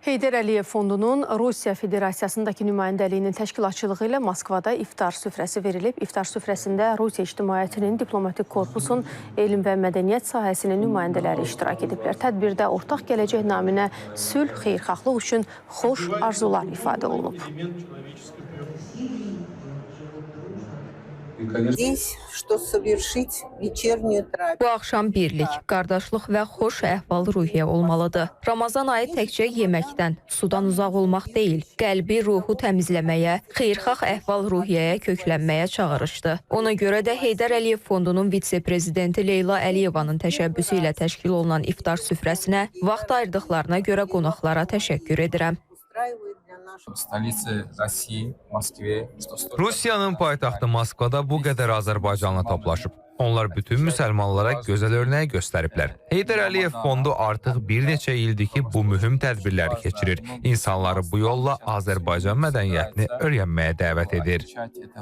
Heydər Əliyev Fondunun Rusiya Federasiyasındakı nümayəndəliyinin təşkilatçılığı ilə Moskvada iftar süfrəsi verilib. İftar süfrəsində Rusiya ictimaiyyətinin, diplomatik korpusun, elm və mədəniyyət sahəsinin nümayəndələri iştirak ediblər. Tədbirdə ortaq gələcək naminə sülh, xeyirxahlıq üçün xoş arzular ifadə olunub. Здесь, что совершить вечернюю трапезу. Bu axşam birlik, qardaşlıq və xoş əhval-ruhiyyə olmalıdır. Ramazan ayı təkcə yeməkdən, sudan uzaq olmaq deyil, qəlbi, ruhu təmizləməyə, xeyirxah əhval-ruhiyyəyə köklənməyə çağırışdır. Ona görə də Heydər Əliyev Fondunun vitse-prezidenti Leyla Əliyevanın təşəbbüsü ilə təşkil olunan iftar süfrəsinə vaxt ayırdıqlarına görə qonaqlara təşəkkür edirəm. Устраивает для наших Столице России, Москве, что столько- Rusiyanın paytaxtı Moskvada bu qədər azərbaycanlı toplaşıb. Onlar bütün müsəlmanlara gözəl örnək göstəriblər. Heydər Əliyev Fondu artıq bir neçə ildir ki, bu mühüm tədbirləri keçirir. İnsanları bu yolla Azərbaycan mədəniyyətini öyrənməyə dəvət edir. Отличать это